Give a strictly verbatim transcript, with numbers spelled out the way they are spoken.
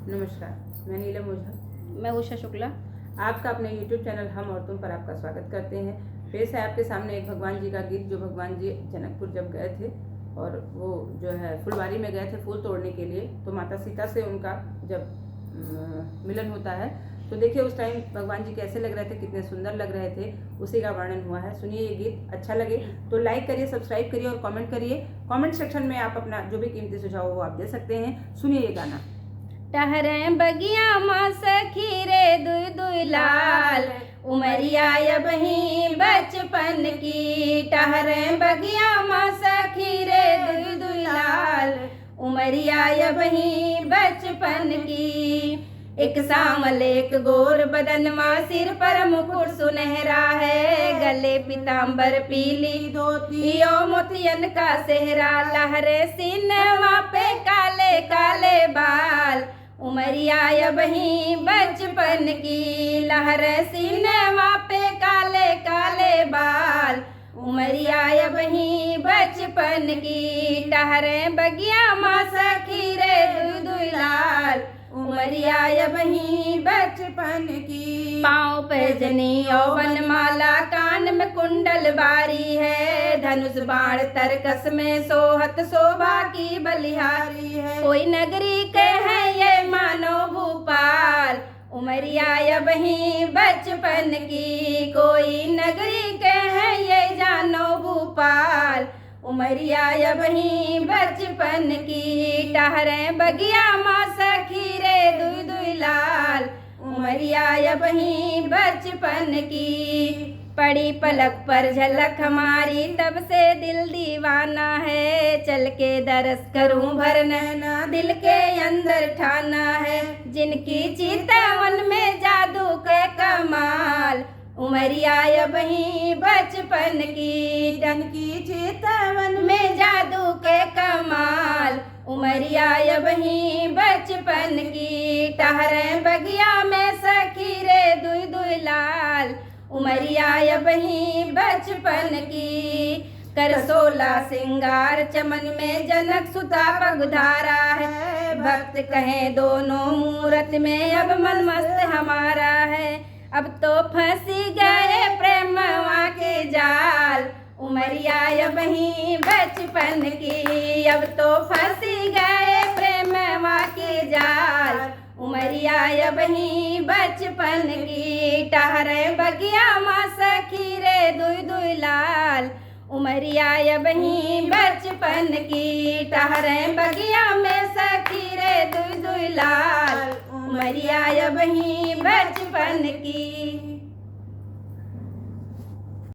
नमस्कार, मैं नीलम ओझा। मैं उषा शुक्ला। आपका अपने YouTube चैनल हम और तुम पर आपका स्वागत करते हैं। पेश है आपके सामने एक भगवान जी का गीत, जो भगवान जी जनकपुर जब गए थे और वो जो है फुलवारी में गए थे फूल तोड़ने के लिए, तो माता सीता से उनका जब, अ, मिलन होता है, तो देखिए उस टाइम भगवान जी कैसे लग रहे थे, कितने सुंदर लग रहे थे, उसी का वर्णन हुआ है। सुनिए ये गीत, अच्छा लगे तो like करिए, subscribe करिए और comment करिए। Comment section में आप अपना जो भी कीमती सुझाव हो वो आप दे सकते हैं। सुनिए ये गाना। टहरे बगिया मा सखी रे दुई दुई लाल, उमरिया अबहीं बचपन की। टहरे बगिया मा सखी रे दुई दुई लाल, उमरिया अबहीं बचपन की। एक सांवल एक गोर बदन मा, सिर पर मुकुट सुनहरा है, गले पीतांबर पीली धोती, यो मोतियन का सेहरा। लहरे सीनवा पे काले काले बाल, उमरिया अबहीं बचपन की। लहरे सीनवा पे काले काले बाल, उमरिया अबहीं बचपन की। टहरे बगिया मा सखी रे दुई दुई लाल, उमरिया अबहीं बचपन की। पाँव पे जनी यौवन माला, कान में कुंडल बारी है, धनुष बाण तरकस में सोहत शोभा की बलिहारी है। कोई नगरी के है ये मानो भूपाल, उमरिया अबहीं बचपन की। कोई नगरी के है ये जानो भूपाल, उमरिया अबहीं बचपन की। टहरे बगिया मा सखी रे दुई दुई लाल, उमरिया अबहीं बचपन की। पड़ी पलक पर झलक हमारी, तब से दिल दीवाना है, चल के दरस करूं भर नैना, दिल के अंदर ठाना है। जिनकी चितवन में जादू के कमाल, उमरिया अबहीं बचपन की। जिनकी चितवन में जादू के कमाल, उमरिया अबहीं बचपन की। टहरे बगिया में सखी रे दुई दुई लाल, उमरिया अबहीं बचपन की। कर सोला सिंगार चमन में, जनक सुता पगुधारा है, भक्त कहे दोनों मूरत में, अब मन मस्त हमारा है। अब तो फंसी गए प्रेमवा के जाल, उमरिया अबहीं बचपन की। अब तो फंसी गए प्रेमवा के जाल, उमरिया अबहीं बचपन की। टहरे बगिया मा सखी रे दुई दुई लाल, उमरिया अबहीं बचपन की। टहरे बगिया में सखी रे दुई दुई लाल, उमरिया अबहीं बचपन की।